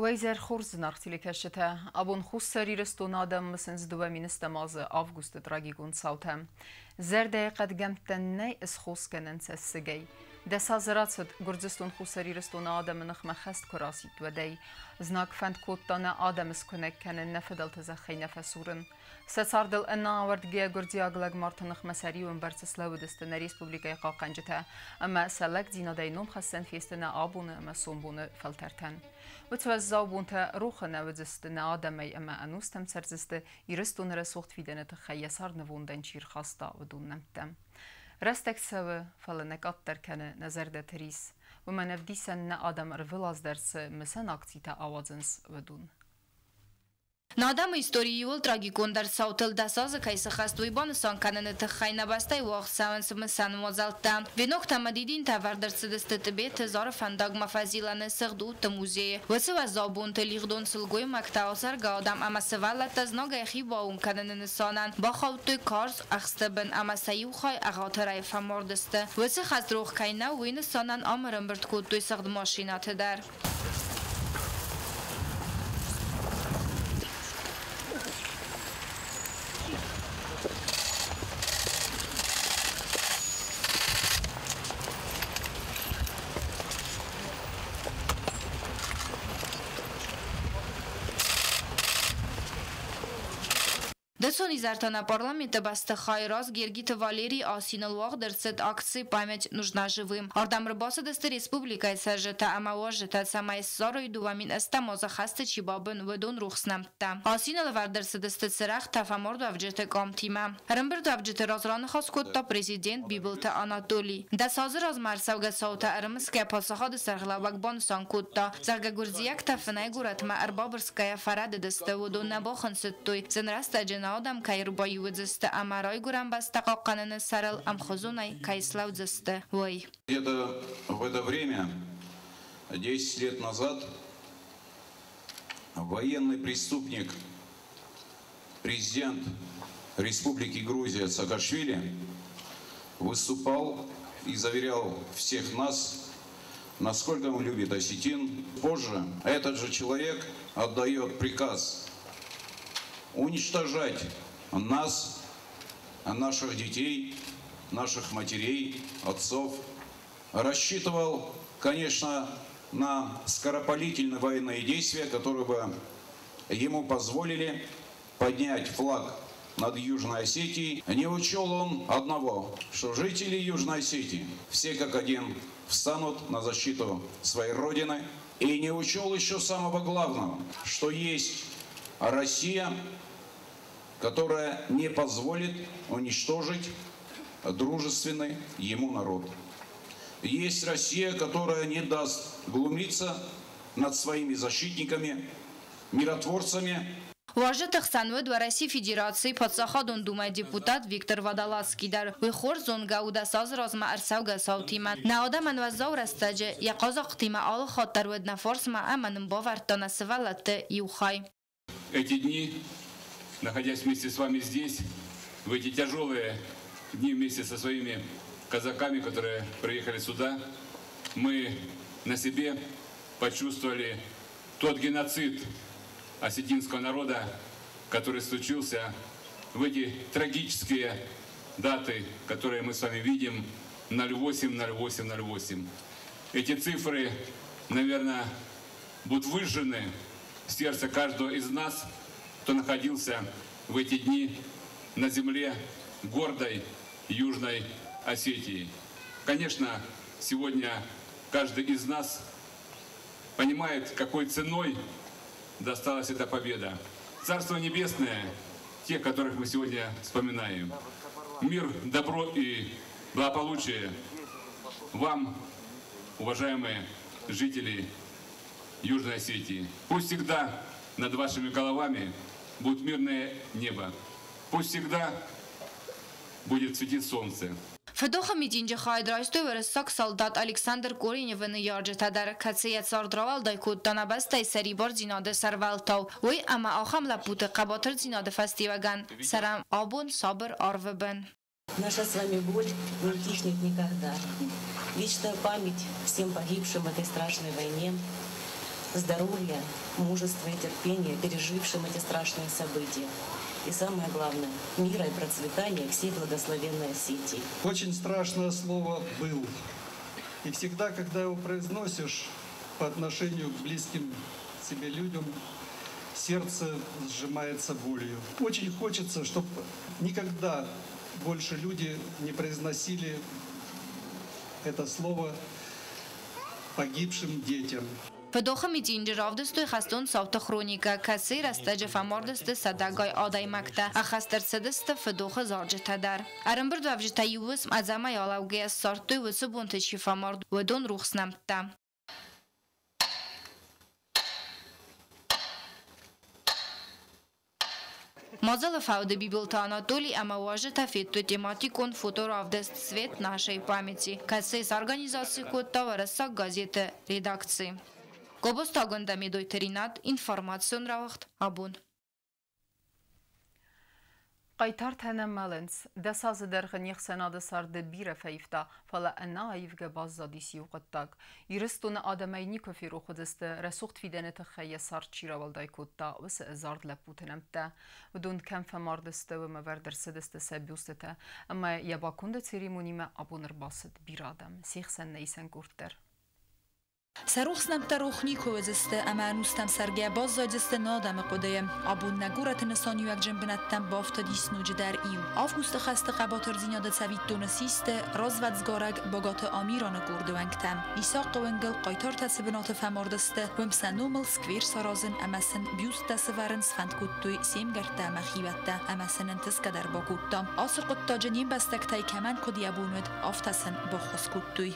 Уӕ изӕр хорз, зынаргъ телекӕсджытӕ! Абон Хуссар Ирыстоны адӕм мысынц 2010 азы августы трагикон цаутӕ. Зӕрдӕйы хъӕдгӕмттӕн нӕй ысхосгӕнӕн цӕссыгӕй. 10 азы рацыд, Гуырдзыстон Хуссар Ирыстоны адӕмы ныхмӕ хӕст куы расидт, уӕдӕй. Знаг фӕнд кодта нӕ адӕмы скуынӕг кӕнын, нӕ фыдӕлты зӕххӕй нӕ фӕсурын. Сӕ цардыл ӕнӕауӕрдгӕйӕ гуырдзиаг лӕгмарты ныхмӕ сӕ риуы ӕмбӕрц слӕууыдысты нӕ республикӕйы хъахъхъӕнджытӕ ӕмӕ сӕ лӕгдзинадӕй номхӕссӕн фесты нӕ абоны ӕмӕ сомбоны фӕлтӕртӕн. Уыцы уӕззау бонтӕ рохы нӕ уыдзысты нӕ адӕмӕй ӕмӕ ӕнустӕм цӕрдзысты, Ирыстоны рӕсугъд фидӕны тыххӕй йӕ цард нывондӕн чи рхаста, уыдон нӕмттӕ. Рӕстӕг цӕуы, фӕлӕ нӕ къаддӕр кӕны нӕ зӕрдӕты рис. Уымӕн ӕвдисӕн нӕ адӕм ӕрвылаз дӕр цы мысӕн акцитӕ ауадзынц, уыдон. Нӕ адӕмы историйы иууыл трагикондӕр цаутыл 10 азы кӕй сыххӕст, уый банысан кӕныны тыххӕй нӕ бӕстӕйы уагъд цӕуынц мысӕн мадзӕлттӕ. Веноктӕ ӕмӕ дидинтӕ ӕвӕрд ӕрцыдысты Тъбеты, Зары фӕндагмӕ фӕзилӕны Сыгъд удты музейы. Уыцы уӕззау бонты лигъдон сылгоймӕгтӕ, ацӕргӕ адӕм ӕмӕ сывӕллӕттӕ знагӕй хи баууон кӕныны нысанӕн бахаудтой карз ӕхсты бын ӕмӕ сӕ иу хай ӕгъатырӕй фӕмард сты. Уыцы хӕст рох кӕй нӕу, уый нысанӕн ам ӕрӕмбырд кодтой сыгъд машинӕты дӕр. Дысон изӕртӕ нӕ парламенты бӕстыхайы раз Гергиты Валерийы асиныл уагъд ӕрцыд акци «Память нужна живым». Ардӕм ӕрбацыдысты республикӕйы цӕрджытӕ ӕмӕ уазджытӕ, цӕмӕй ссарой 2008 азы хӕсты чи бабын, уыдон рухс нӕмттӕ. Асиныл ӕвӕрд ӕрцыдысты цырӕгътӕ фӕмардуӕвджыты къамтимӕ. Ӕрӕмбырдуӕвджыты раз раныхас кодта президент Бибылты Анатолий. 10 азы размӕ ӕрцӕугӕ цаутӕ ӕрымысгӕ паддзахады сӕргълӕууӕг банысан кодта, зӕгъгӕ, гуырдзиӕгтӕ фынӕй горӕтмӕ ӕрбабырсгӕйӕ фӕрӕдыдысты, уыдон нӕ бахынцыдтой, зын рӕстӕджы нӕ адӕм кӕй ӕрбаиу уыдзысты ӕмӕ райгуырӕн бӕстӕ хъахъхъӕныны сӕрыл ӕмхуызонӕй кӕй слӕудзысты, уый. Где-то в это время, 10 лет назад, военный преступник, президент Республики Грузия Саакашвили выступал и заверял всех нас, насколько он любит осетин. Позже этот же человек отдает приказ уничтожать нас, наших детей, наших матерей, отцов. Рассчитывал, конечно, на скоропалительные военные действия, которые бы ему позволили поднять флаг над Южной Осетией. Не учел он одного, что жители Южной Осетии все как один встанут на защиту своей родины. И не учел еще самого главного, что есть Россия, которая не позволит уничтожить дружественный ему народ. Есть Россия, которая не даст глумиться над своими защитниками, миротворцами. Уазджыты хсӕн уыд Уӕрӕсейы Федерацийы Паддзахадон Думӕйы депутат Виктор Водолацкий дӕр. Уый хорз зонгӕ у 10 азы размӕ ӕрцӕугӕ цаутимӕ. Нӕ адӕмӕн уӕззау рӕстӕджы йӕ хъазахъхътимӕ алы хатт дӕр уыд нӕ фарсмӕ ӕмӕ нын бавӕрдта нӕ сывӕллӕтты иу хай. Эти дни, находясь вместе с вами здесь, в эти тяжелые дни вместе со своими казаками, которые приехали сюда, мы на себе почувствовали тот геноцид осетинского народа, который случился в эти трагические даты, которые мы с вами видим, 08, 08, 08. Эти цифры, наверное, будут выжжены в сердце каждого из нас, кто находился в эти дни на земле гордой Южной Осетии. Конечно, сегодня каждый из нас понимает, какой ценой досталась эта победа. Царство Небесное, тех, которых мы сегодня вспоминаем. Мир, добро и благополучие вам, уважаемые жители Южной Осетии. Пусть всегда над вашими головами будет мирное небо. Пусть всегда будет светить солнце. Фыдохы митинджы хайад райстой уырыссаг салдат Александр Кореневы ныййарджытӕ дӕр, кӕцы йӕ цард рауӕлдай кодта нӕ бӕстӕйы сӕрибардзинады сӕрвӕлтау. Уый ӕмӕ ахӕм лӕппуты хъӕбатырдзинады фӕстиуӕгӕн цӕрӕм абон сабыр арвы бын. Наша с вами боль не утихнет никогда. Вечная память всем погибшим в этой страшной войне. Здоровья, мужества и терпения пережившим эти страшные события. И самое главное, мира и процветания всей благословенной Осетии. Очень страшное слово «был». И всегда, когда его произносишь по отношению к близким себе людям, сердце сжимается болью. Очень хочется, чтобы никогда больше люди не произносили это слово погибшим детям. Фыдохы митинджы равдыстой хӕстон цауты хроникӕ, кӕцыйы рӕстӕджы фӕмардысты сӕдӕгай адӕймӕгтӕ, ӕххӕст ӕрцыдысты фыдохы зарджытӕ дӕр. Ӕрӕмбырдуӕвджытӕ иу уысм ӕдзӕмӕй алӕугӕйӕ ссардтой, уыцы бонты чи фӕмард, уыдон рухс нӕмттӕ. Мадзалы фӕуды Бибылты Анатоли ӕмӕ уазджытӕ федтой тематикон фоторавдыст «Свет нашей памяти», кӕцыйы сорганизаци кодта уӕрӕсаг газеты редакци. Гобозты Агуындӕ, Медойты Ринат, информацион рауагъд «Абон». Хъайтартӕ нӕ мӕлынц. 10 азы дӕргъы не хсӕнады царды бирӕ фӕивта, фӕлӕ ӕнӕаивгӕ баззадис иу хъуыддаг. Ирыстоны адӕмӕй никуы ферох уыдзысты, рӕсугъд фидӕны тыххӕй йӕ цард чи рауӕлдай кодта, уыцы ӕдзард лӕппуты нӕмттӕ. Уыдон кӕм фӕмардысты, уым ӕвӕрд ӕрцыдысты сӕ бюстытӕ, ӕмӕ йӕ баконды церемонимӕ абон ӕрбацыд бирӕ адӕм, се хсӕн нӕ исӕн къорд дӕр. Сӕ рухс нӕмттӕ рох никуы уыдзысты ӕмӕ ӕнустӕм цӕргӕ баззайдзысты нӕ адӕмы хъуыдыйы. Абон нӕ горӕты нысаниуӕгджын бынӕттӕм бафтыдис ноджыдӕр иу. Августы хӕсты хъӕбатырдзинады цӕвиттоны систы развӕдсгарӕг Багаты Амираны къорды уӕнгтӕ. Исахъы уынгыл хъайтартӕ цы бынаты фӕмардысты, уым сӕ номыл сквер саразын ӕмӕ сын бюсттӕ сӕвӕрын сфӕнд кодтой се мгӕрттӕ ӕмӕ хиуӕттӕ, ӕмӕ сын ӕнтысгӕ дӕр бакодта. Ацы хъуыддаджы не мбӕстӕгтӕй кӕмӕн куыд йӕ бон уыд, афтӕ сын баххуыс кодтой.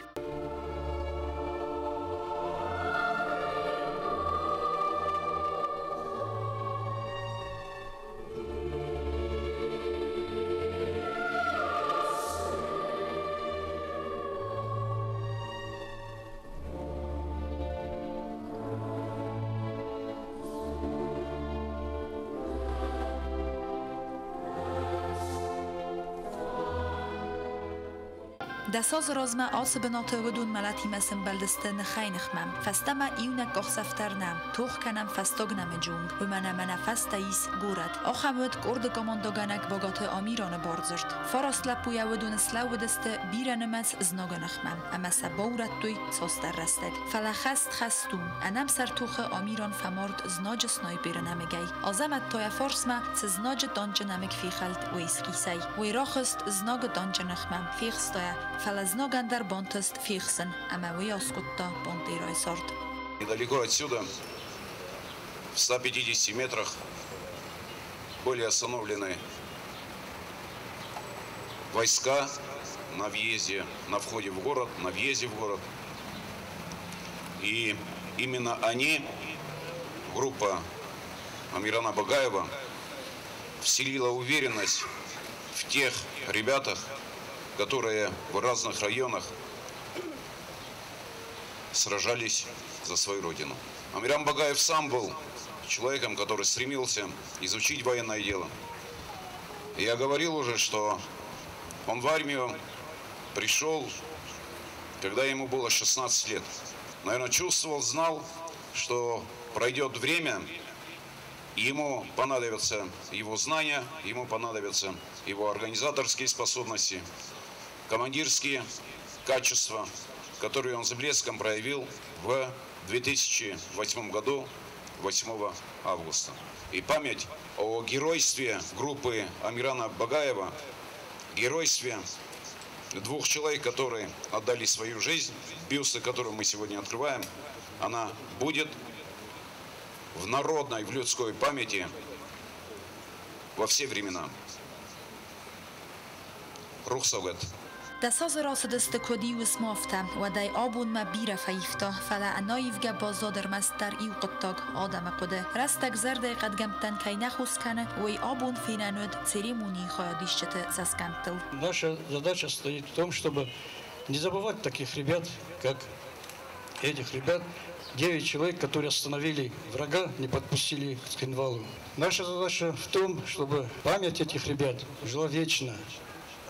10 азы размӕ ацы бынаты уыдон мӕлӕтимӕ сӕмбӕлдысты ныхӕй-ныхмӕ. Фӕстӕмӕ иунӕг къахдзӕф дӕр нӕ. Тох кӕнӕм фӕстаг нӕмыджы онг, уымӕн ӕмӕ нӕ фӕстӕ ис горӕт. Ахӕм уыд къорды командӕгӕнӕг Багаты Амираны бардзырд. Фараст лӕппуйӕ уыдон слӕууыдысты бирӕнымӕц знагы ныхмӕ ӕмӕ сӕ баурӕдтой цасдӕр рӕстӕг. Фӕлӕ хӕст хӕст у. Ӕнӕмсӕр тохы Амиран фӕмард знаджы снайперы нӕмыгӕй. Азӕмӕт та йӕ фарсмӕ цы знаджы танчы нӕмыг фехӕлд, уый схъисӕй. Уый рахызт знагы танчы ныхмӕ, фехста йӕ, фӕлӕ знагӕн дӕр бантыст фехсын, ӕмӕ уый аскъуыдта Бандерайы цард. Недалеко отсюда, в 150 метрах, были остановлены войска на въезде, на входе в город, на въезде в город. И именно они, группа Амирана Багаева, вселила уверенность в тех ребятах, которые в разных районах сражались за свою родину. Амиран Багаев сам был человеком, который стремился изучить военное дело. Я говорил уже, что он в армию пришел, когда ему было 16 лет. Наверное, чувствовал, знал, что пройдет время, и ему понадобятся его знания, ему понадобятся его организаторские способности, командирские качества, которые он с блеском проявил в 2008 году, 8 августа. И память о геройстве группы Амирана Багаева, геройстве двух человек, которые отдали свою жизнь, бюсты, которые мы сегодня открываем, она будет в народной, в людской памяти во все времена. Рухсаугат. 10 азы рацыдысты, куыд иу уысм афтӕ. Уӕдӕй абонмӕ бирӕ фӕивта, фӕлӕ ӕнӕаивгӕ баззад ӕрмӕстдӕр иу хъуыддаг, адӕмы хъуыды. Рӕстӕг зӕрдӕйы хъӕдгӕмттӕн кӕй нӕ хос кӕны, уый абон фенӕн уыд церемонийы хайадисджыты цӕсгӕмттыл. Наша задача стоит в том, чтобы не забывать таких ребят, как этих ребят, 9 человек, которые остановили врага, не подпустили их к Цхинвалу. Наша задача в том, чтобы память этих ребят жила вечно,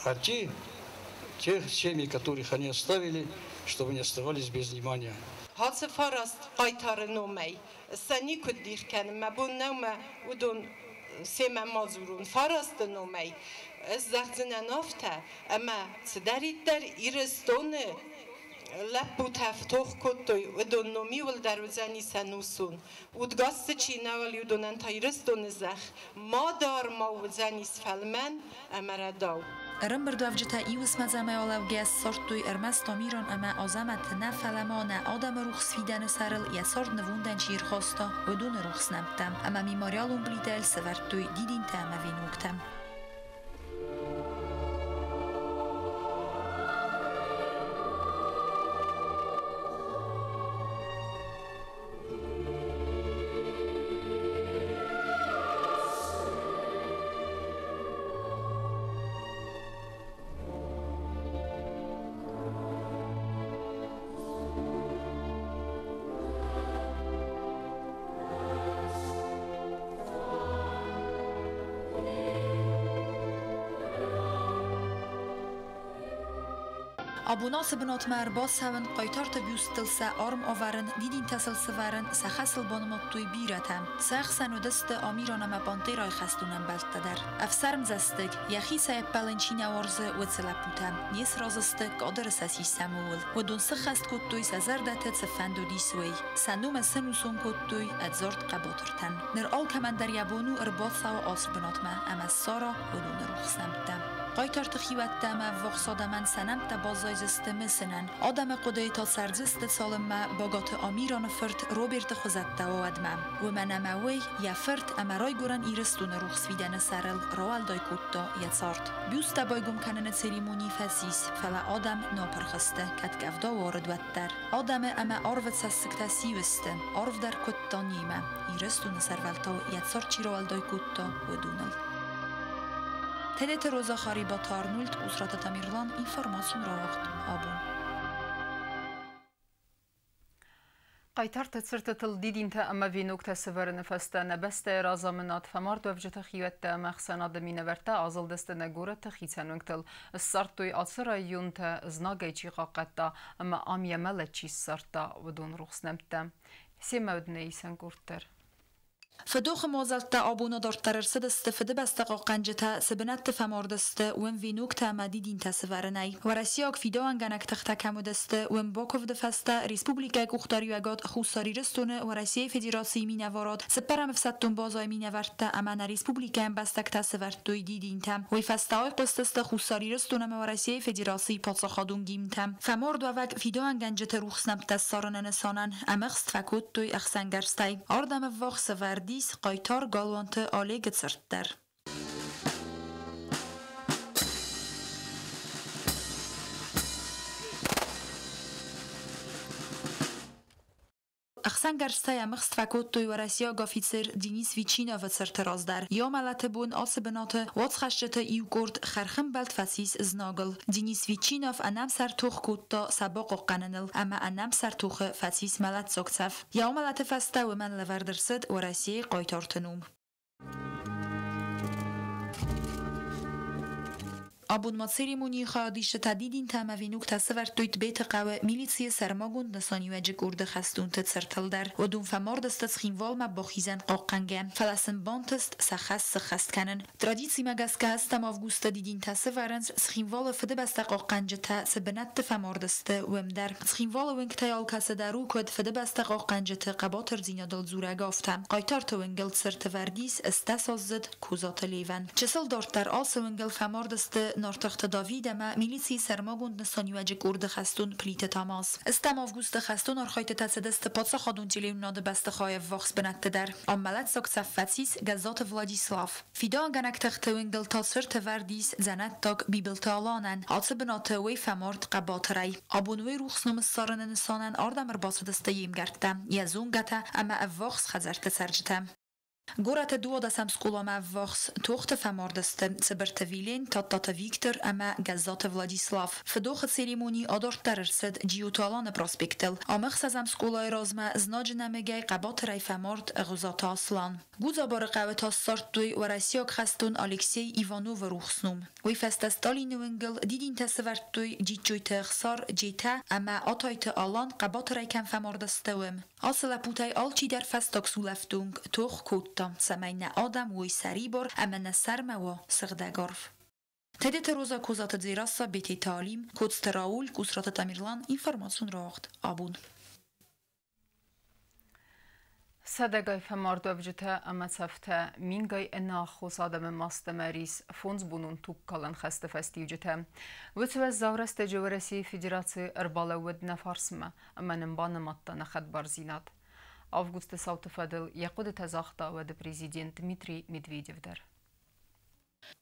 а те Тех семей, которых они оставили, чтобы не оставались без внимания. Ацы фараст хъайтары номӕй сӕ никуыд дих кӕнын, мӕ бон нӕу мӕ уыдон семӕ ма дзурон. Фарасты номӕй ӕз зӕгъдзынӕн афтӕ, ӕмӕ цыдӕриддӕр Ирыстоны лӕппутӕ тох кодтой, уыдон ном иуылдӕр уыдзӕнис ӕнусон. Удгас дзы чи нӕ уал, уыдонӕн та Ирыстоны зӕхх ма дӕр ма уыдзӕнис фӕлмӕн ӕмӕ рӕдау. Ӕрӕмбырдуӕвджытӕ иу уысмӕ алӕугӕ ссардтой ӕрмӕст Амиран ӕмӕ Азӕмӕты нӕ, фӕлӕ ма нӕ адӕмы рухс фидӕны сӕрыл йӕ цард нывондӕн чи ӕрхаста, уыдоны рухс нӕмттӕ. Ӕмӕ мемориалон плитӕйыл сӕвӕрдтой дидинтӕ ӕмӕ веноктӕ. Абон ацы бынатмӕ ӕрбацӕуын, хъайтарты бюсттыл сӕ арм авӕрын, дидинтӕ сыл сӕвӕрын, сӕ хӕсыл банымадтой бирӕтӕ. Сӕ хсӕн уыдысты Амиран ӕмӕ Пантерайы хӕстон ӕмбӕлттӕ дӕр. Ӕфсӕрмдзӕстыг, йӕхицӕй ӕппӕлын чи нӕ уарзы, уыцы лӕппутӕ. Не сразы сты, кадры сӕ сисӕм, ууыл. Уыдон сыххӕст кодтой, сӕ зӕрдӕты цы фӕнд уыдис, уый. Сӕ номы сӕнусон кодтой ӕдзард хъӕбатыртӕн. Ныр алкӕмӕн дӕр йӕ бон у ӕрбацӕуа ацы бынатмӕ ӕмӕ ссара уыдоны рухс нӕмттӕ. Хъайтарты хиуӕттӕ ӕмӕ ӕввахс адӕмӕн сӕ нӕмттӕ баззайдзысты мысынӕн. Адӕмы хъуыдыйы та цӕрдзысты цалынмӕ Багаты Амираны фырт Роберты хуызӕттӕ уа, уӕдмӕ. Уымӕн ӕмӕ уый йӕ фырт ӕмӕ райгуырӕн Ирыстоны рухс фидӕны сӕрыл рауӕлдай кодта йӕ цард. Бюсттӕ байгом кӕныны церемони фӕцис, фӕлӕ адӕм нӕ апырх сты, кӕд къӕвда уарыд, уӕддӕр. Адӕмы ӕмӕ арвы цӕссыгтӕ сиу сты, арв дӕр куыдта немӕ, Ирыстоны сӕрвӕлтау йӕ цард чи рауӕлдай кодта, уыдоныл. Тедеты Роза, Харибаты Арнольд, Къусраты Тамерлан, информацион рауагъд «Абон». Хъайтарты цыртытыл дидинтӕ ӕмӕ веноктӕ сӕвӕрыны фӕстӕ нӕ бӕстӕйы разамынад, фӕмардуӕвджыты хиуӕттӕ ӕмӕ ӕхсӕнады минӕвӕрттӕ азылдысты нӕ горӕты хицӕн уынгтыл. Ссардтой ацы районтӕ знагӕй чи хъахъхъӕдта ӕмӕ ам йӕ мӕлӕт чи ссардта, уыдон рухс нӕмттӕ. Семӕ уыд нӕ исӕн къорд дӕр. Фыдохы мадзӕлттӕ абоны дарддӕр ӕрцыдысты Фыдыбӕстӕ хъахъхъӕнджытӕ цы бынӕтты фӕмард сты, уым веноктӕ ӕмӕ дидинтӕ сӕвӕрынӕй. Уӕрӕсейаг фидауӕнгӕнӕг тыхтӕ кӕм уыдысты, уым бакуывды фӕстӕ республикӕйы къухдариуӕгад Хуссар Ирыстоны Уӕрӕсейы Федерацийы минӕварад, цыппӕрӕм ӕфсӕддон базӕйы минӕвӕрттӕ ӕмӕ нӕ республикӕйы ӕмбӕстӕгтӕ сӕвӕрдтой дидинтӕ. Уый фӕстӕ айхъуыстысты Хуссар Ирыстон ӕмӕ Уӕрӕсейы Федерацийы паддзахадон гимнтӕ. Фӕмардуӕвӕг фидауӕнгӕнджыты рухс нӕмттӕ ссарыны нысанӕн ӕмыхст фӕкодтой ӕхсӕнгӕрзтӕй. Ардӕм ӕввахс ӕвӕрд ис хъайтар Галуанты Олегы цырт дӕр. Ӕхсӕнгӕрзтӕй ӕмыхст фӕкодтой уӕрӕсейаг афицер Денис Ветчиновы цырты раз дӕр. Йӕ мӕлӕты бон ацы бынаты уацхӕсджыты иу къорд хӕрхӕмбӕлд фӕцис знагыл. Денис Ветчинов ӕнӕмсӕр тох кодта сӕ бахъахъхъӕныныл ӕмӕ ӕнӕмсӕр тохы фӕцис мӕлӕтдзаг цӕф. Йӕ амӕлӕты фӕстӕ уымӕн лӕвӕрд ӕрцыд Уӕрӕсейы хъайтарты ном. Абон ма церемонийы хайадисджытӕ дидинтӕ ӕмӕ веноктӕ сӕвӕрдтой Тъбеты хъӕуы милицийы сӕрмагонд нысаниуӕджы къорды хӕстонты цыртыл дӕр. Уыдон фӕмард сты Цхинвалмӕ бахизӕн хъахъхъӕнгӕ, фӕлӕ сын бантыст сӕ хӕс сыххӕст кӕнын. Традицимӕ гӕсгӕ ӕстӕм августы дидинтӕ сӕвӕрынц Цхинвалы Фыдыбӕстӕ хъахъхъӕнджытӕ цы бынӕтты фӕмард сты, уым дӕр. Цхинвалы уынгтӕй алкӕцы дӕр у куыд Фыдыбӕстӕ хъахъхъӕнджыты хъӕбатырдзинадыл дзурӕг, афтӕ. Хъайтарты уынгыл цырты вӕрд ис 18-аздзыд Козаты Левӕн. Чысыл дарддӕр ацы уынгыл фӕмард сты Нартыхты Давид ӕмӕ милицийы сӕрмагонд нысаниуӕджы къорды хӕстон Плиты Тамаз. Ӕстӕм августы хӕстон архайдтытӕ цыдысты паддзахадон телеуынынады бӕстыхайы ӕввахс бынӕтты дӕр. Ам мӕлӕтдзаг цӕф фӕцис Гӕззаты Владислав. Фидауӕнгӕнӕг тыхты уынгыл та цырты вӕрд ис дзӕнӕттаг Бибылты Аланӕн. Ацы бынаты уый фӕмард хъӕбатырӕй. Абон уый рухс ном ссарыны нысанӕн ардӕм ӕрбацыдысты йе мгӕрттӕ, йӕ зонгӕтӕ ӕмӕ ӕввахс хӕдзӕртты цӕрджытӕ. Горӕты 12-ӕм скъоламӕ ӕввахс тохты фӕмард сты Цыбырты Вилен, Тадтаты Виктор ӕмӕ Гӕззаты Владислав. Фыдохы церемони адарддӕр ӕрцыд Джиоты Аланы проспектыл. Ам ӕхсӕзӕм скъолайы размӕ знаджы нӕмыгӕй хъӕбатырӕй фӕмард Ӕгъуызаты Аслан. Гудзабары хъӕуы та ссардтой уӕрӕсейаг хӕстон Алексей Ивановы рухс ном. Уый фӕстӕ Сталины уынгыл дидинтӕ сӕвӕрдтой Джиджджойты Ӕхсар, Джетӕ ӕмӕ Атайты Алан хъӕбатырӕй кӕм фӕмард сты, уым. Ацы лӕппутӕй алчидӕр фӕстаг сулӕфты онг тох кодта, цӕмӕй нӕ адӕм уой сӕрибар ӕмӕ нӕ сӕрмӕ уа сыгъдӕг арв. Тедеты Роза, Козаты Дзерассӕ, Бететы Алим, Коцты Рауль, Къусраты Тамерлан, информацион рауагъд «Абон». Сӕдӕгай фӕмардуӕвджытӕ ӕмӕ цӕфтӕ, мингай ӕнаххос адӕмы маст ӕмӕ рис, фондзбонон тугкалӕн хӕсты фӕстиуджытӕ. Уыцы уӕззау рӕстӕджы Уӕрӕсейы Федераци ӕрбалӕууыд нӕ фарсмӕ ӕмӕ нын банымадта нӕ хӕдбардзинад. Августы цауты фӕдыл йӕ хъуыдытӕ загъта уӕды президент Дмитрий Медведев дӕр.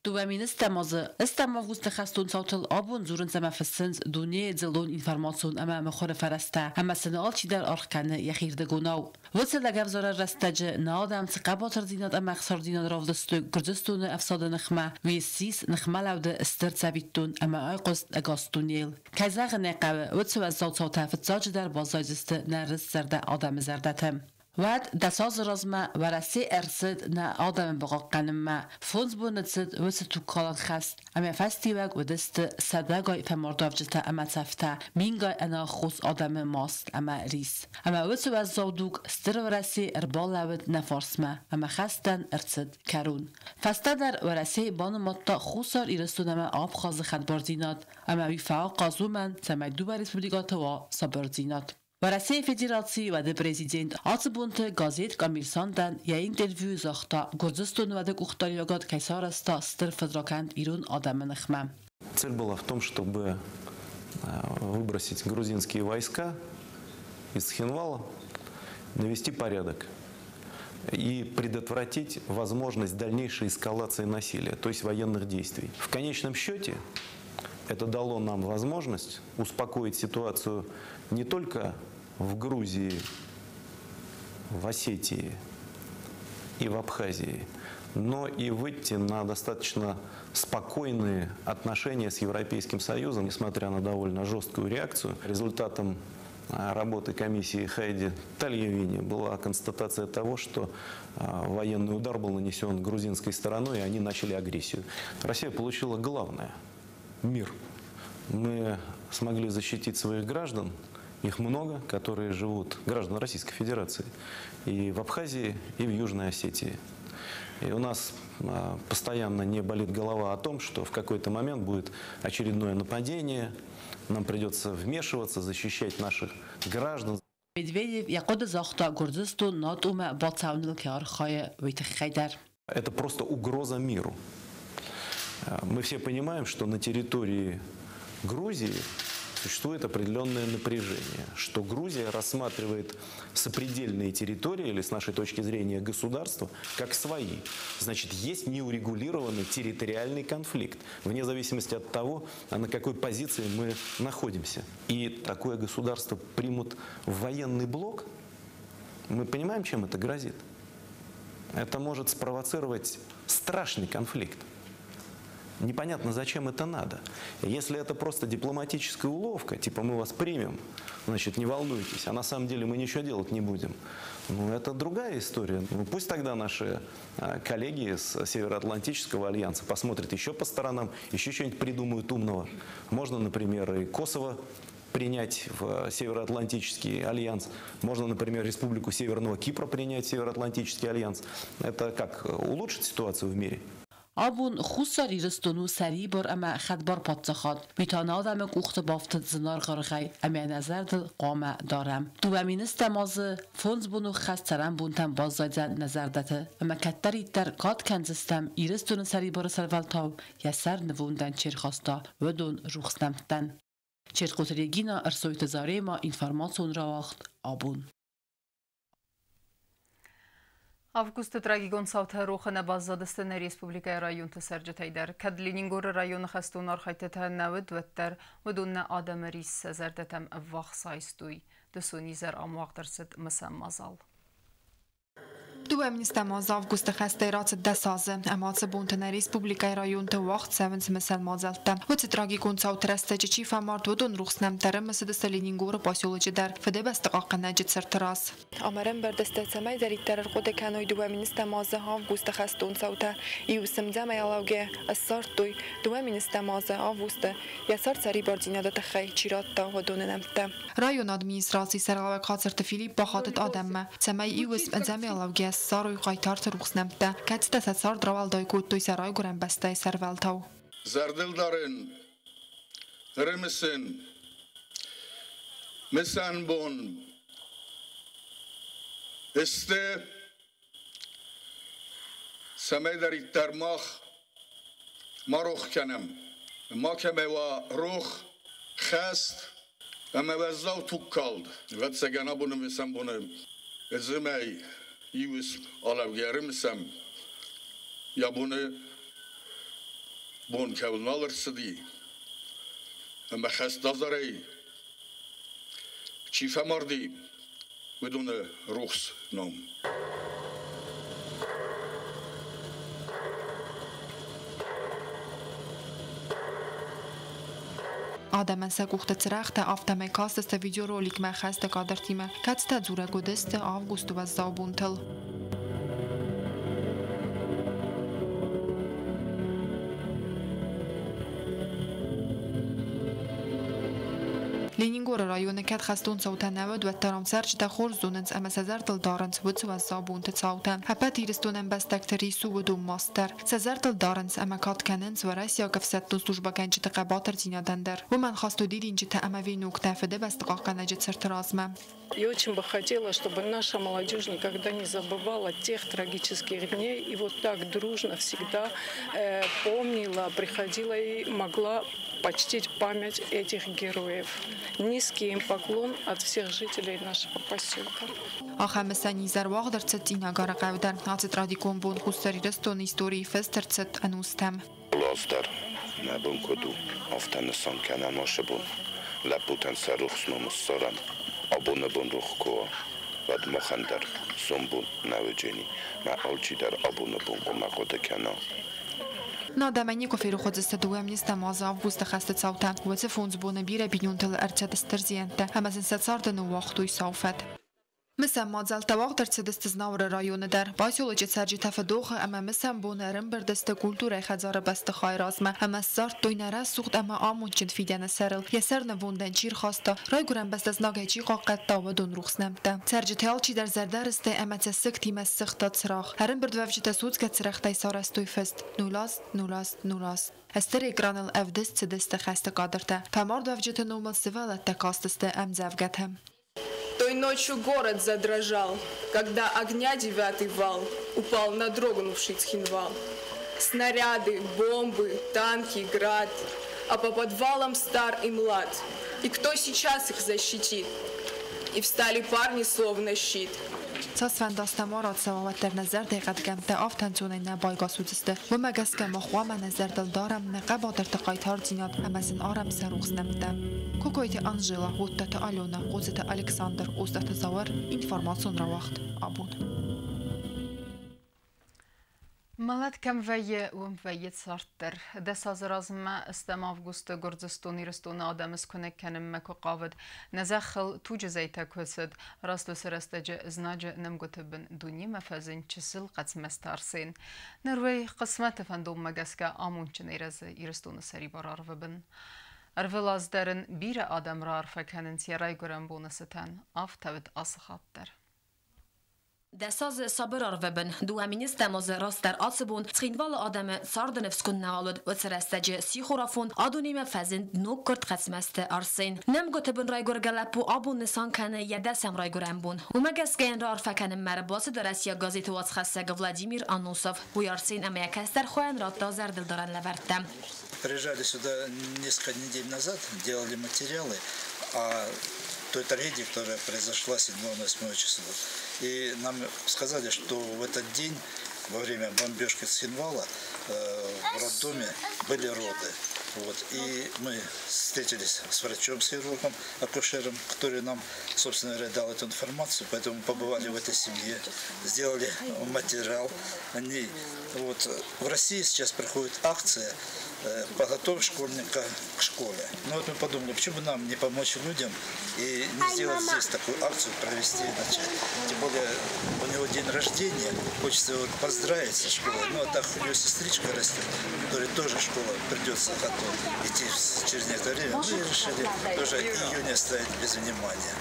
2010 азы 8 августы хӕстон цаутыл абон дзурынц ӕмӕ фыссынц дунейы дзыллон информацион ӕмӕ мыхуыры фӕрӕзтӕ, ӕмӕ сын алчидӕр аргъ кӕны йӕхирдыгонау. Уыцы лӕгӕвзарӕн рӕстӕджы нӕ адӕм цы хъӕбатырдзинад ӕмӕ ӕхсардзинад равдыстой Гуырдзыстоны ӕфсады ныхмӕ, уый ссис ныхмӕлӕуды стыр цӕвиттон ӕмӕ айхъуыст ӕгас дунейыл. Кӕй зӕгъын ӕй хъӕуы, уыцы уӕззау цаутӕ фыццаджыдӕр баззайдзысты нӕ рыстзӕрдӕ адӕмы зӕрдӕты. Уӕд 10 азы размӕ Уӕрӕсе ӕрцыд нӕ адӕмы бахъахъхъӕнынмӕ. Фондз боны цыд уыцы тугкалӕн хӕст, ӕмӕ фӕстиуӕг уыдысты сӕдӕгай фӕмардуӕвджытӕ ӕмӕ цӕфтӕ, мингай ӕнаххос адӕмы маст ӕмӕ рис. Ӕмӕ уыцы уӕззау дуг Стыр Уӕрӕсе ӕрбалӕууыд нӕ фарсмӕ, ӕмӕ хӕстӕн ӕрцыд кӕрон. Фӕстӕдӕр Уӕрӕсе банымадта Хуссар Ирыстон ӕмӕ Абхазы хӕдбардзинад, ӕмӕ уый фӕахъаз уымӕн, цӕмӕй дыууӕ республикӕты уа сабырдзинад. Уӕрӕсейы Федерацийы уӕды президент ацы бонты газет «Коммерсантӕн» йӕ интервьюйы загъта, Гуырдзыстоны уӕды къухдариуӕгад кӕй сарӕзта стыр фыдракӕнд ирон адӕмы ныхмӕ. Цель была в том, чтобы выбросить грузинские войска из Цхинвала, навести порядок и предотвратить возможность дальнейшей эскалации насилия, то есть военных действий. В конечном счете это дало нам возможность успокоить ситуацию не только в Грузии, в Осетии и в Абхазии, но и выйти на достаточно спокойные отношения с Европейским Союзом, несмотря на довольно жесткую реакцию. Результатом работы комиссии Хайди Тальявини была констатация того, что военный удар был нанесен грузинской стороной, и они начали агрессию. Россия получила главное – мир. Мы смогли защитить своих граждан, их много, которые живут, граждан Российской Федерации, и в Абхазии, и в Южной Осетии. И у нас постоянно не болит голова о том, что в какой-то момент будет очередное нападение, нам придется вмешиваться, защищать наших граждан. Медведев йӕ хъуыды загъта Гуырдзыстон НАТО-мӕ бацӕуыныл кӕй архайы, уый тыххӕй дӕр. Это просто угроза миру. Мы все понимаем, что на территории Грузии существует определенное напряжение, что Грузия рассматривает сопредельные территории, или с нашей точки зрения государства, как свои. Значит, есть неурегулированный территориальный конфликт, вне зависимости от того, на какой позиции мы находимся. И такое государство примут в военный блок, мы понимаем, чем это грозит. Это может спровоцировать страшный конфликт. Непонятно, зачем это надо. Если это просто дипломатическая уловка, типа мы вас примем, значит, не волнуйтесь, а на самом деле мы ничего делать не будем. Ну, это другая история. Ну, пусть тогда наши коллеги с Североатлантического альянса посмотрят еще по сторонам, еще что-нибудь придумают умного. Можно, например, и Косово принять в Североатлантический альянс. Можно, например, Республику Северного Кипра принять в Североатлантический альянс. Это как, улучшит ситуацию в мире? Абон Хуссар Ирыстон у сӕрибар ӕмӕ хӕдбар паддзахад. Уый та нӕ адӕмы къухты бафтыд зынаргъ аргъӕй ӕмӕ нӕ зӕрдыл хъуамӕ дарӕм. 2010 азы фондзбонон хӕст цӕрӕнбонтӕм баззайдзӕн нӕ зӕрдӕты ӕмӕ кӕддӕриддӕр кад кӕндзыстӕм Ирыстоны сӕрибары сӕрвӕлтау йӕ сӕр нывондӕн чи рхаста, уыдон рухс нӕмттӕн. Чертхъоты Регина, Ӕрсойты Зарема, информацион рауагъд «Абон». Августы трагикон цаутӕ рохы нӕ баззадысты нӕ республикӕйы районты цӕрджытӕй дӕр. Кӕд Ленингоры районы хӕстон архӕйдтытӕ нӕ уыд, уӕддӕр уыдон нӕ адӕмы рис сӕ зӕрдӕтӕм ӕввахс айстой. Дысон изӕр ам уагъд ӕрцыд мысӕн мадзал. Дыууӕ азы августы хӕстӕй рацыд 10 азы, ӕмӕ ацы бонты нӕ республикӕйы районты уагъд цӕуынц мысӕн мадзӕлттӕ. Уыцы трагикон цауты рӕстӕджы чи фӕмард, уыдон рухс нӕмттӕ ӕрымысыдысты Ленингоры поселочы дӕр, Фыдыбӕсты хъахъхъӕнӕджы цырты раз. Ам ӕрӕмбырд сты, цӕмӕйдӕриддӕр ӕрхъуыды кӕной 20 азы августы хӕстон цаутӕ. Иу сымдзӕмӕй алӕугӕ ссардтой 20 азы августы йӕ цард сӕрибардзинады тыххӕй чи радта, уыдоны нӕмттӕ. Районы администрацийы сӕргълӕууӕг Хацырты Филипп бахатыд адӕммӕ, цӕмӕй иу ӕдзӕмӕй алӕугӕ ссарой хъайтарты рухс нӕмттӕ, кӕцытӕ сӕ цард рауӕлдай кодтой сӕ райгуырӕн бӕстӕйы сӕрвӕлтау. Зӕрдылдарӕн, ӕрымысӕн, мысӕн бон сты, цӕмӕйдӕриддӕр мах ма рох кӕнӕм, макӕмӕ уа рох хӕст ӕмӕ уӕззау тугкалд. Ӕвӕццӕгӕн, абоны мысӕн боны ӕдзӕмӕй иу алӕугӕ ӕрымысӕм, йӕ боны бон кӕуыл нал ӕрцыди ӕмӕ хӕст азарӕй чи фӕмарди, уыдоны рухс ном. Адӕмӕн сӕ къухты цырӕгътӕ, афтӕмӕй кастысты видеороликмӕ хӕсты кадртимӕ, кӕцытӕ дзурӕг уыдысты августы уӕззау бонтыл. Ленингоры районы кӕд хӕстон цаутӕ нӕ уыд, уӕддӕр ам цӕрджытӕ хорз зонынц ӕмӕ сӕ зӕрдыл дарынц уыцы уӕззау бонты цаутӕ. Ӕппӕт Ирыстон ӕмбӕстӕгты рис у уыдон маст дӕр. Сӕ зӕрдыл дарынц ӕмӕ кад кӕнынц уӕрӕсейаг ӕфсӕддон службӕгӕнджыты хъӕбатырдзинадӕн дӕр. Уымӕн хастой дидинджытӕ ӕмӕ веноктӕ Фыдыбӕсты хъахъхъӕнӕджы цырты размӕ. И очень бы хотела, чтобы наша молодежь никогда не забывала тех трагических дней и вот так дружно всегда помнила, приходила и могла почтить память этих героев. Низкий им поклон от всех жителей нашего поселка. Ахӕм мысӕн изӕр уагъд ӕрцыд Цъинагары хъӕуы дӕр. Ацы трагикон бон Хуссар Ирыстоны историйы фыст ӕрцыд ӕнустӕм. Ӕз дӕр нӕ бон куыд у, афтӕ нысан кӕнӕм ацы бон. Лӕппутӕн сӕ рухс ном ссарӕм. Абоны бон рох куы уа, уӕд махӕн дӕр сомбон нӕ уыдзӕни. Мӕ алчидӕр абоны бон хъуамӕ хъуыды кӕна. Нӕ адӕмӕй никуы ферох уыдзысты 20 азы августы хӕсты цаутӕ. Уыцы 5 боны бирӕ бинонтыл ӕрцыд стыр зиӕнттӕ ӕмӕ сын сӕ царды ныууагътой сау фӕд. Мысӕн мадзӕлттӕ уагъд ӕрцыдысты Знауыры районы дӕр. Поселочы цӕрджытӕ фыдохы ӕмӕ мысӕн боны ӕрӕмбырд сты культурӕйы хӕдзары бӕстыхайы размӕ ӕмӕ ссардтой нӕ рӕсугъд ӕмӕ амондджын фидӕны сӕрыл йӕ сӕрнывондӕн чи рхаста, райгуырӕн бӕстӕ знагӕй чи хъахъхъӕдта, уыдон рухс нӕмттӕ. Цӕрджытӕй алчидӕр зӕрдӕрыстӕй ӕмӕ цӕссыгтимӕ ссыгъта цырагъ. Ӕрӕмбырдуӕвджытӕ судзгӕ цырӕгътӕй сарӕзтой фыст: 08 08 08. Стыр экраныл ӕвдыст цыдысты хӕсты кадртӕ. Фӕмардуӕвджыты номыл сывӕллӕттӕ кастысты ӕмдзӕвгӕтӕ. Той ночью город задрожал, когда огня девятый вал упал на дрогнувший Цхинвал. Снаряды, бомбы, танки, град, а по подвалам стар и млад. И кто сейчас их защитит? И встали парни словно щит. Цасфӕнды азтӕ ма рацӕуа, уӕддӕр нӕ зӕрдӕйы хъӕдгӕмттӕ афтӕ ӕнцонӕй нӕ байгас уыдзысты. Уымӕ гӕсгӕ мах хъуамӕ нӕ зӕрдыл дарӕм нӕ хъӕбатырты хъайтардзинад ӕмӕ сын арӕм сӕ рухс нӕмттӕ. Кокойты Анжела, Оттаты Алена, Хъоцыты Александр, Остъаты Зауыр, информацион рауагъд «Абон». Мӕлӕт кӕм вӕййы, уым вӕййы цард дӕр. 10 азы размӕ 8 августы Гуырдзыстон Ирыстоны адӕмы скуынӕг кӕнынмӕ куы хъавыд, нӕ зӕххыл туджы зӕйтӕ куы цыд, раст уыцы рӕстӕджы знаджы нӕмгуыты бын дунемӕ фӕзынд чысыл Хъӕцмӕзты Арсен. Ныр уый хъысмӕты фӕндонмӕ гӕсгӕ амондджынӕй рӕзы Ирыстоны сӕрибар арвы бын. Ӕрвылаз дӕр ын бирӕ адӕм раарфӕ кӕнынц йӕ райгуырӕн боны цытӕн. Афтӕ уыд ацы хатт дӕр. 10 азы сабыр арвы бын. 2008 азы растдӕр ацы бон Цхинвалы адӕмы царды ныфс куы нал уыд, уыцы рӕстӕджы сихорафон а дунемӕ фӕзынд ноггуырд Хъӕцмӕзты Арсен. Нӕмгуыты бын райгуыргӕ лӕппу абон нысан кӕны йӕ 10-ӕм райгуырӕн бон. Уымӕ гӕсгӕ йын раарфӕ кӕнынмӕ ӕрбацыд Российаг газеты уацхӕссӕг Владимир Аносов. Уый Арсен ӕмӕ йӕ кӕстӕр хойӕн радта зӕрдылдарӕн лӕвӕрттӕ. Приезжали сюда несколько недель назад, делали материалы о той трагедии, которая произошла 7-8 числа. И нам сказали, что в этот день, во время бомбежки Цхинвала, в роддоме были роды. Вот. И мы встретились с врачом, с хирургом, акушером, который нам, собственно говоря, дал эту информацию. Поэтому побывали в этой семье, сделали материал. Они, вот, в России сейчас проходит акция «Подготовь школьника к школе». Ну вот мы подумали, почему бы нам не помочь людям и не сделать здесь такую акцию, провести, начать. Тем более у него день рождения, хочется его поздравить со школой. Ну а так у него сестричка растет, которой тоже школа придется идти через некоторое время. Мы решили тоже ее не оставить без внимания.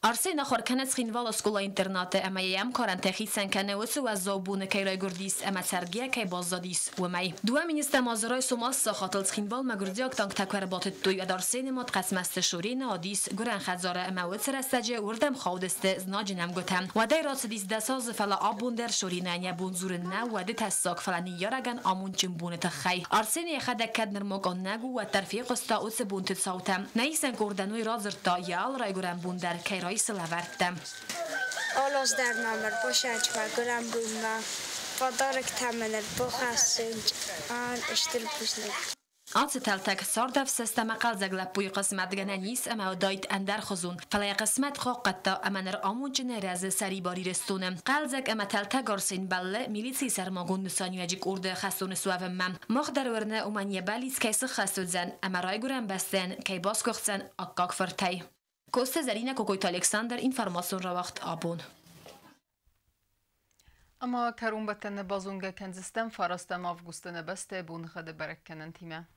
Арсен ахуыр кӕны Цхинвалы скъола-интернаты ӕмӕ йӕ ӕмкарӕнтӕ хицӕн кӕны уыцы уӕззау боны кӕй райгуырдис ӕмӕ цӕргӕ кӕй баззадис, уымӕй. 2 министӕм азы райсом 8 сахатыл Цхинвалмӕ гуырдзиаг танктӕ куы ӕрбатыдтой, уӕд Арсены мад Хъӕцмӕзты Шорена уыдис гуырӕн хӕдзары ӕмӕ уыцы рӕстӕджы уырдӕм хаудысты знаджы нӕмгуытӕ. Уӕдӕй рацыдис 10 азы, фӕлӕ абон дӕр Шоренӕн йӕ бон дзурын нӕу уӕды тӕссаг, фӕлӕ ныййарӕгӕн амондджын боны тыххӕй. Арсен йӕхӕдӕг кӕд нырма къаннӕг у, уӕддӕр фехъуыста уыцы бонты цаутӕ. Нӕ исӕн къордӕн уый радзырдта, йӕ алы райгуырӕн бон дӕр кӕй райсы лӕвӕрттӕ. Алы аз дӕр мӕм ӕрбахӕсынц мӕ гуырӕн бонмӕ, подароктӕ мын ӕрбахӕссынц, стыр бузныг. Ацы тӕлтӕг, цардӕфсӕст ӕмӕ хъӕлдзӕг лӕппуйы хъысмӕт гӕнӕн ис ӕмӕ уыдаид ӕндӕрхуызон, фӕлӕ йӕ хъысмӕт хъахъхъӕдта ӕмӕ ныр амондджынӕй рӕзы сӕрибар Ирыстоны. Хъӕлдзӕг ӕмӕ тӕлтӕг Арсен бӕллы милицийы сӕрмагонд нысаниуӕджы къорды хӕстоны суӕвынмӕ. Мах дӕр уырны, уымӕн йӕ бӕллиц кӕй сыххӕст уыдзӕн ӕмӕ райгуырӕн бӕстӕйӕн кӕй басгуыхдзӕн аккаг фыртӕй. Коцты Зӕринӕ, Кокойты Александр, информацион рауагъд «Абон». Ӕмӕ кӕронбӕттӕны базонгӕ кӕндзыстӕм 9 августы нӕ бӕстӕйы боныгъӕды бӕрӕггӕнӕнтимӕ.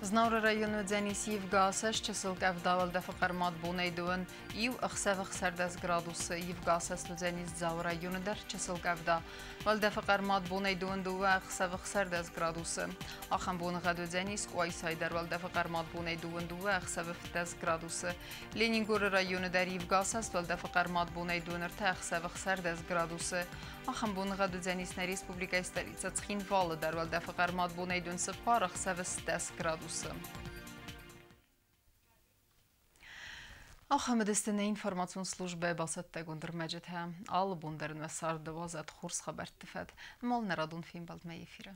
Знауыры районы уыдзӕнис ивгӕ асӕст, чысыл къӕвда, уӕлдӕфы хъӕрмад бонӕй 21, ӕхсӕвы 16 градусы. Ивгӕ асӕст уыдзӕнис Дзауы районы дӕр, чысыл къӕвда. Уӕлдӕфы хъӕрмад бонӕй 22, ӕхсӕвы 16 градусы. Ахӕм боныгъӕд уыдзӕнис Къуайсайы дӕр, уӕлдӕфы хъӕрмад бонӕй 22, ӕхсӕвы 15 градусы. Ленингоры районы дӕр ивгӕ асӕст, уӕлдӕфы хъӕрмад бонӕй 23, ӕхсӕвы 16 градусы. Ахӕм боныгъӕд уыдзӕнис нӕ республикӕйы столицӕ Цхинвалы дӕр, уӕлдӕфы хъӕрмад бонӕй 24, ӕхсӕвы 10 градусы. Ахӕм уыдысты нӕ информацион службӕйы бацӕттӕгонд ӕрмӕджытӕ. Алы бон дӕр нӕ царды уадзӕд хорз хабӕртты фӕд. Ӕмӕ нӕ радон фембӕлдмӕ эфиры.